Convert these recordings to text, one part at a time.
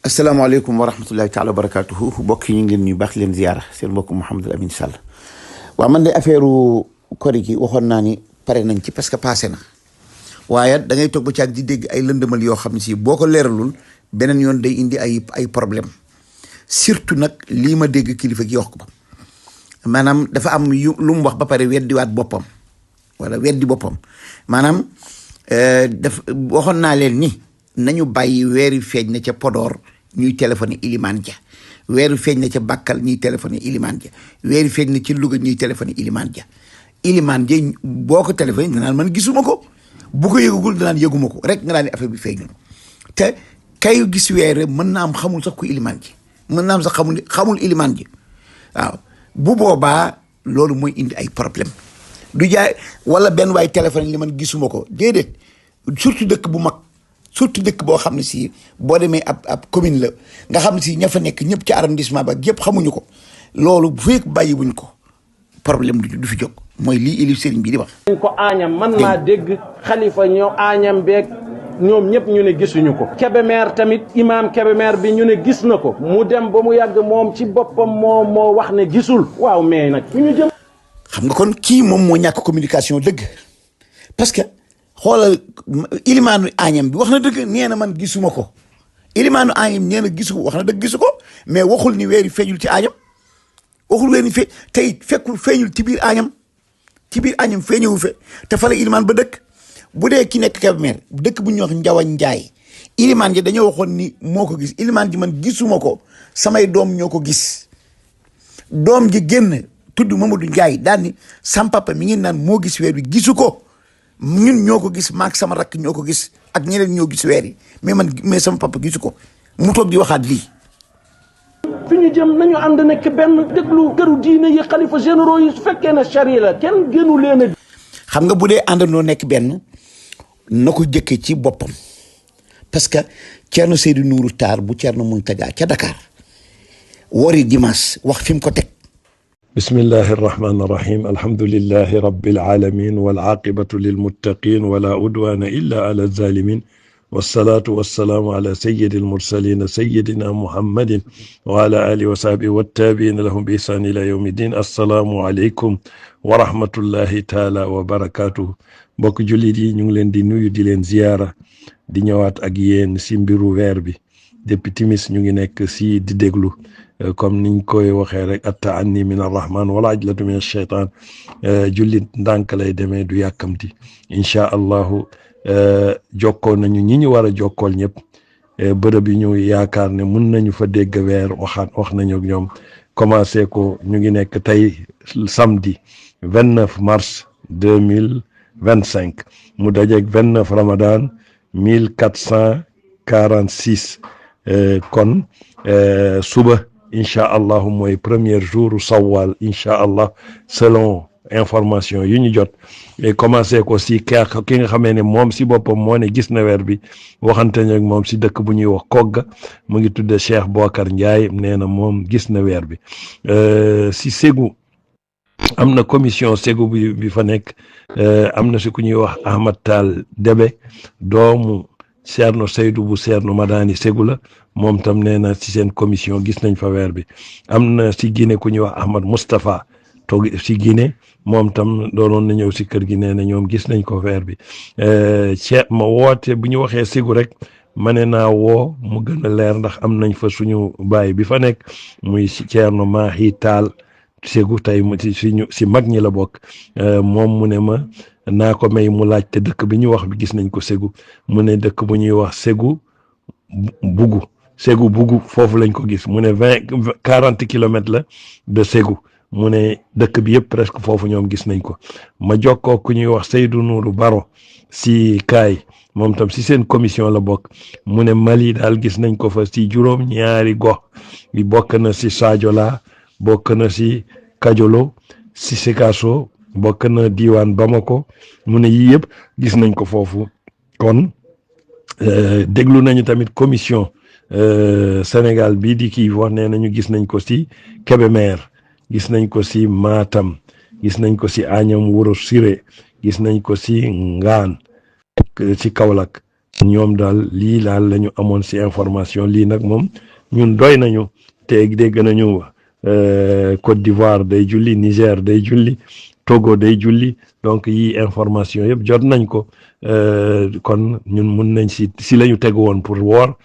asalaamaaleykum wa rahmatullahi taala wa barakaatuhu mbokk yi ñu ngi leen nuyu baax leen ziyaara seen mbokk Mouhamadou Amine Sall waaw man de affaire kori gi waxoon naa ni pare nañ ci parce que passé na waaye da ngay toog ba caag di dégg ay lëndëmal yoo xam ne si boo ko leeralul beneen yoon day indi ay problème surtout nag lii ma dégg kilifa gi wax ko ba maanaam dafa am lu mu wax ba pare weddiwaat boppam wala weddi boppam maanaam waxoon naa leen ni nañu bàyyi weeri feeñ na ca Podor ñuy téléphoné Ilimaan Ja weeru feeñ na ca Bakkal ñuy téléphoné Ilimaan Ja weeri feeñ na ci Louga ñuy téléphoné Ilimaan Ja Ilimaan Ja boo ko téléphoné danaan man gisuma ko bu ko yëgagul danaan yëguma ko rek nga daan ne affaire bi feeñul te kay gis weer mën naa am xamul sax ku Ilimaan Ji mën naa am sax xamul Ilimaan Ji waaw bu boobaa loolu mooy indi ay problème du jaay wala benn waay téléphone li man gisuma ko déedéet surtout dëkk bu mag surtout dëkk boo xam ne si boo demee ab commune la nga xam ne si ña fa nekk ñëpp ci arrondissement ba yëpp xamuñu ko loolu bu fekk bàyyi wuñ ko problème du fi jóg mooy lii élif sëriñ bi di wax. dañ ko aañam man maa dégg xalifa ñoo aañam beeg ñoom ñëpp ñu ne gisuñu ko. Kébémer tamit imaam Kébémer bi ñu ne gis na ko mu dem ba mu yàgg moom ci boppam moo wax ne gisul. waaw mais nag fu ñu jëm. xam nga kon kii moom moo ñàkk communication dëgg parce que. xoolal ilimaanu añam bi wax na dëgg nee na man gisuma ko ilimaanu añam nee na gisu ko wax na dëgg gisu ko mais waxul ni weeri feeñul ci añam waxul weeri feeñ tey fekkul feeñul ci biir añam feeñewu fe te fa la ilimaan ba dëkk bu dee ki nekk Kébémer dëkk bu ñuy wax Njawañ Njaay ilimaan ji dañoo waxoon ni moo ko gis ilimaan ji man gisuma ko samay doom ñoo ko gis doom ji génn tudd Mamadou Njaay daal ni sam papa mi ngi naan moo gis weer bi gisu ko ñun ñoo ko gis maak sama rakk ñoo ko gis ak ñeneen ñoo gis weer yi mais sama papa gisu ko mu toog di waxaat lii. fi ñu jëm nañu ànd nekk benn déglu këru diine yi xalifa généraux yi su fekkee ne charia la kenn gënu leen a. xam nga bu dee àndandoo nekk benn na ko jëkkee ci boppam parce que Thierno Seydou Nourou Tall bu Thierno Mountaga ca Dakar wori dimanche wax fi mu ko teg. bismillahi irrahmani irrahim alhamdulilahi rabilalamin walaqibatu lilmuttaqin wala udwana illa ala alzalimin wassalatu wassalaamu ala sayidi almursalina sayidina muhammadin wa ala alihi wa sahbihi wattabiina lahum bi ihsan ila yawmi din assalaamu aleykum wa rahmatullahi taala wa barakatuhu mbokk jullit yi ñu ngi leen di nuyu di leen ziyaara di ñëwaat ak yéen si mbiru weer bi depuis timis ñu ngi nekk si di déglu comme niñ koy waxee rek attaanni min arrahman wala ajlatu min alcheytan jullit ndànk lay demee du yàkkamti inchaa allahu jokkoo nañu ñi ñu war a jokkool ñëpp bërëb yi ñu yaakaar ne mun nañu fa dégg weer wax nañu ak ñoom commencé ko ñu ngi nekk tey samedi 29 mars 2025 mu dajeeg 29 ramadan 1446 kon suba incha allahu mooy premier jour sawal incha allah selon information yu ñu jot et commencé ko si ki nga xamee ne moom si boppam moo ne gis na weer bi waxante ak moom si dëkk bu ñuy wax Kogga mu ngi tudde Cheikh Bokar Ndiaye nee na moom gis na weer bi si Ségou am na commission Ségou bi fa nekk am na si ku ñuy wax Ahmad Tall Debe doomu Ceerno Seydou bu Ceerno Madani Ségou la moom tam nee na ci seen commission gis nañ fa weer bi am na si Guinée ku ñuy wax Ahmad Moustapha toog si Guinée moom tam doonoon na ñëw si kër gi nee na ñoom gis nañ ko weer bi ma woote bu ñu waxee Ségou rek ma ne naa woo mu gën a leer ndax am nañ fa suñu baay bi fa nekk muy si Ceerno Mahi Taal Ségou tey mu si mag ñi la bokk moom mu ne ma naa ko may mu laaj te dëkk bi ñu wax bi gis nañ ko Ségou mu ne dëkk bu ñuy wax Ségou Bougou foofu lañ ko gis mu ne 40 kilomètres la de Ségou mu ne dëkk bi yëpp presque foofu ñoom gis nañ ko ma jokkoo ku ñuy wax Seydou Nourou Baro si kaay moom tam si seen commission la bokk mu ne Mali daal gis nañ ko fa si juróom ñaari gox bi bokk na si Sadiola bokk na si Kajolo si Sikasso bokk na diwaan Bamako mu ne yii yëpp gis nañ ko foofu kon déglu nañu tamit commission Sénégal bii di kii wax nee nañu gis nañ ko si Kébémer gis nañ ko si Matam gis nañ ko si Agnam Wuro Siré gis nañ ko si Ngaan si Kaolack ñoom daal lii daal la ñu amoon si information lii nag moom ñun doy nañu te dégg nañu Côte d'Ivoire day julli, Niger day julli, Togo day julli, donc yi information yëpp jot nañ ko kon ñun mun nañ si la ñu tegu woon pour woor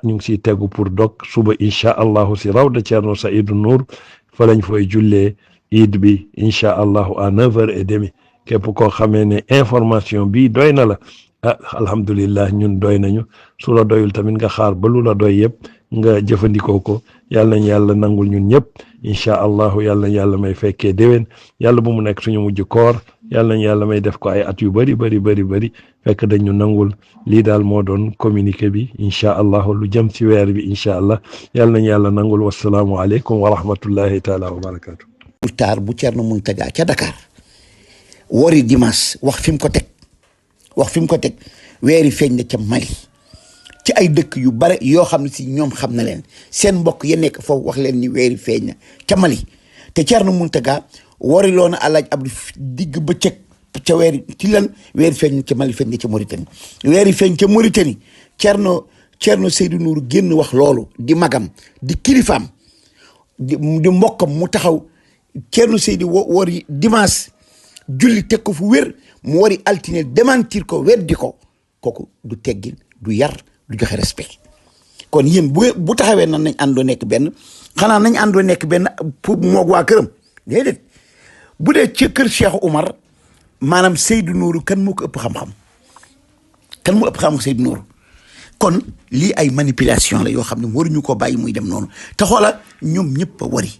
ñu ngi siy tegu pour dog suba incha allahu si rawda Thierno Saïdou Nour fa lañ fay jullee iid bi incha allahu à 9h30 képp koo xamee ne information bi doy na la alhamdulillah ñun doy nañu su la doyul tamit nga xaar ba lu la doy yëpp nga jëfandikoo ko yàlla nañ yàlla nangul ñun ñëpp incha allahu yàlla nañ yàlla may fekkee déwén yàlla bu mu nekk suñu mujj koor yàlla nañ yàlla may def ko ay at yu bëri fekk dañ ñu nangul lii daal moo doon communiqué bi incha allahu lu jëm ci weer bi incha allah yàlla nañ yàlla nangul wasalaamu aleykum wa rahmatullahi taala wa barakatu. taar bu Thierno Mountaga ca Dakar wori dimanche wax fi mu ko teg weeri feeñ na ca Mali ci ay dëkk yu bare yoo xam ne si ñoom xam na leen seen mbokk ya nekk foofu wax leen ni weeri feeñ na ca Mali te Thierno Mountaga wari loona Alaaji Abdou digg bëccëg ca weeri ci lan weeri feeñ na ca Mali feeñ na ca Mauritanie weeri feeñ ca Mauritanie Thierno Seydou Nourou génn wax loolu di magam di kilifaam di mbokkam mu taxaw Thierno Seydou wari dimanche julli teg ko fu wér mu wari altine démentir ko weddi ko kooku du teggin du yar du joxe respect kon yéen bu taxawee nan nañ àndoo nekk benn xanaa nañ àndoo nekk benn pour moog waa këram déedéet bu dee ci kër Cheikh Oumar maanaam Seydou Nourou kan moo ko ëpp xam-xam kan moo ëpp xam Seydou Nourou kon lii ay manipulation la yoo xam ne waruñu ko bàyyi muy dem noonu te xoola ñoom ñëpp a wari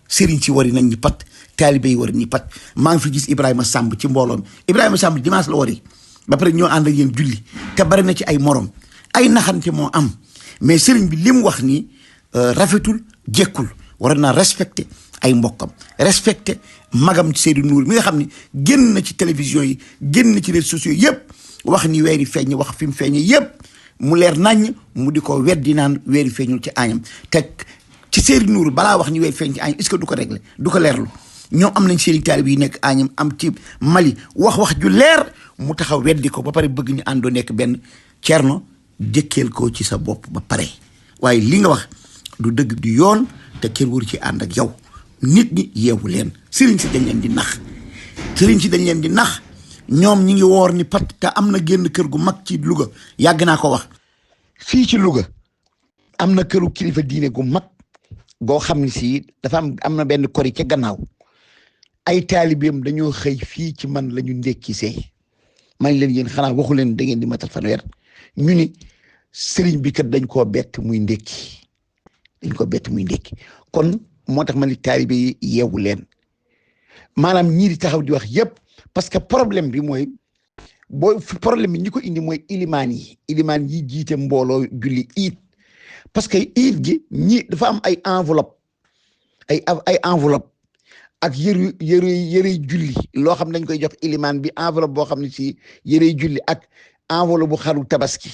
sëriñ si wari nañ ñi pat taalibe yi wari ñi pat maa ngi fi gis Ibrahima Samb ci mbooloom Ibrahima Samb dimanche la wari ba pare ñoo ànd ak yéen julli te bari na ci ay morom ay naxante moo am mais sëriñ bi li mu wax nii rafetul jekkul war naa respecté ay mbokkam respecté magam Seydou Nour mi nga xam ne génn na ci télévision yi génn na ci réseaux sociaux yëpp wax ni weeri feeñ wax fi mu feeñee yëpp mu leer naññ mu di ko weddi naan weeri feeñul ci añam te ci Seydou Nour balaa wax ni weeri feeñ ci añam est-ce que du ko réglé du ko leerlu ñoom am nañ seen taalib yi nekk añam am ci Mali wax ju leer mu taxaw weddi ko ba pare bëgg ñu àndoo nekk benn Thierno jëkkeel ko ci sa bopp ba pare waaye li nga wax du dëgg du yoon te kenn waru ci ànd ak yow nit ñi yeewu leen sëriñ si dañ leen di nax ñoom ñi ngi woor ni pat te am na génn kër gu mag ci Louga yàgg naa ko wax fii ci Louga am na këru kilifa diine gu mag goo xam ne si dafa am na benn kori ca gannaaw ay taalibeem dañoo xëy fii ci man la ñu ndékkisee man leen yéen xanaa waxu leen da ngeen di matal fanweer ñu ni sëriñ bi kat dañ koo bett muy ndékki kon moo tax man li taalibe yi yeewu leen maanaam ñii di taxaw di wax yépp parce que problème bi mooy problème bi ñi ko indi mooy ilimaan yi jiite mbooloo julli iit parce que iit gi ñi dafa am ay enveloppe ay enveloppe ak yëre julli loo xam ne dañ koy jox ilimaan bi enveloppe boo xam ne si yëre julli ak enveloppe bu xaru tabaski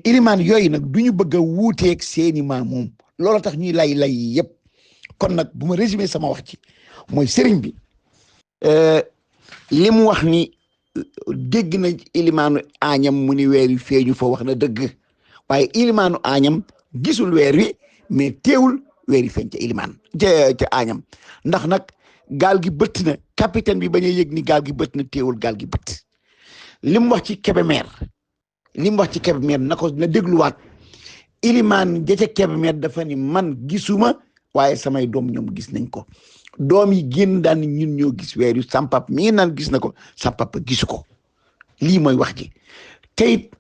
ilimaan yooyu nag du ñu bëgg a wuuteeg seeni maam moom loolu tax ñuy lay yëpp kon nag bu ma résumé sama wax ci mooy sëriñ bi li mu wax ni dégg na ilimaanu añam mu ni weer wi feeñu fa wax na dëgg waaye ilimaanu añam gisul weer wi mais teewul weer wi feeñ ca ilimaan ca añam ndax nag gaal gi bëtt na capitaine bi bañ a yëg ni gaal gi bëtt na teewul gaal gi bëtt li mu wax ci Kébémer na dégluwaat ilimaan ja ca Kébémer dafa ni man gisuma waaye samay doom ñoom gis nañ ko doom yi génn daan ni ñun ñoo gis weer yu sam papa mi ngi naan gis na ko sam papa gisu ko lii mooy wax ji teyit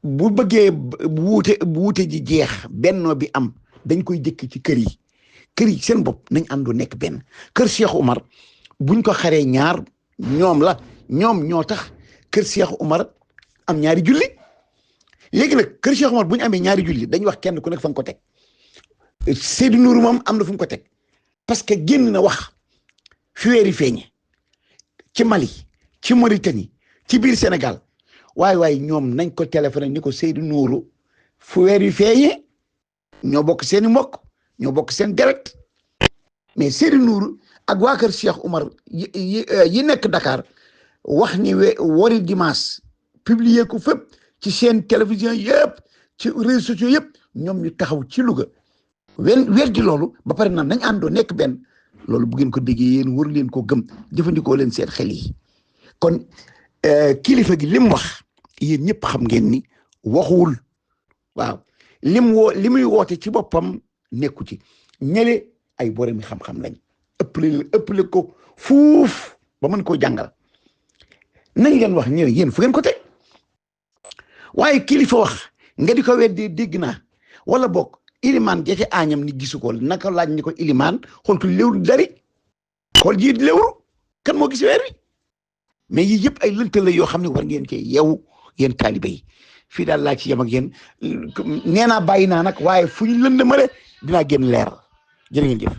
bu bëggee wuute ji jeex bennoo bi am dañ koy jëkk ci kër yi seen bopp nañ àndoo nekk benn kër Cheikh Oumar buñ ko xaree ñaar ñoom ñoo tax kër Cheikh Oumar am ñaari julli léegi nag kër Cheikh Oumar bu ñu amee ñaari julli dañuy wax kenn ku nekk fa nga ko teg Seydou Nourou moom am na fu mu ko teg parce que génn na wax fi weeri feeñe ci Mali ci Mauritanie ci biir Sénégal waaye ñoom nañ ko téléphoné ni ko Seydou Nourou fu weeri feeñe ñoo bokk seeni mbokk ñoo bokk seen deret mais Seydou Nourou ak waa kër Cheikh Oumar yi nekk Dakar wax ni wori dimanche publier ko fépp ci seen télévision yëpp ci réseaux sociaux yëpp ñoom ñu taxaw ci Louga weddi loolu ba pare naan nañ àndoo nekk benn loolu bu ngeen ko déggee yéen war leen ko gëm jëfandikoo leen seen xel yi kon kilifa gi lim wax yéen ñëpp xam ngeen ni waxuwul waaw li muy woote ci boppam nekku ci ñële ay boromi xam-xam lañ ëppale ko fuuf ba mën koo jàngal nañ leen wax ñëw yéen fu ngeen ko teg waaye kilifa wax nga di ko weddi dégg naa wala bokk ilimaan ja ca añam ni gisu ko naka laaj ni ko ilimaan xool ko léwru dari xool ji léwru kan moo gis weer wi mais yii yëpp ay lëntal la yoo xam ne war ngeen cee yeewu yéen taalibe yi fii daal laa ci yem ak yéen nee naa bàyyi naa nag waaye fu ñu lëndamale dinaa génn leer jërë ngeen jëf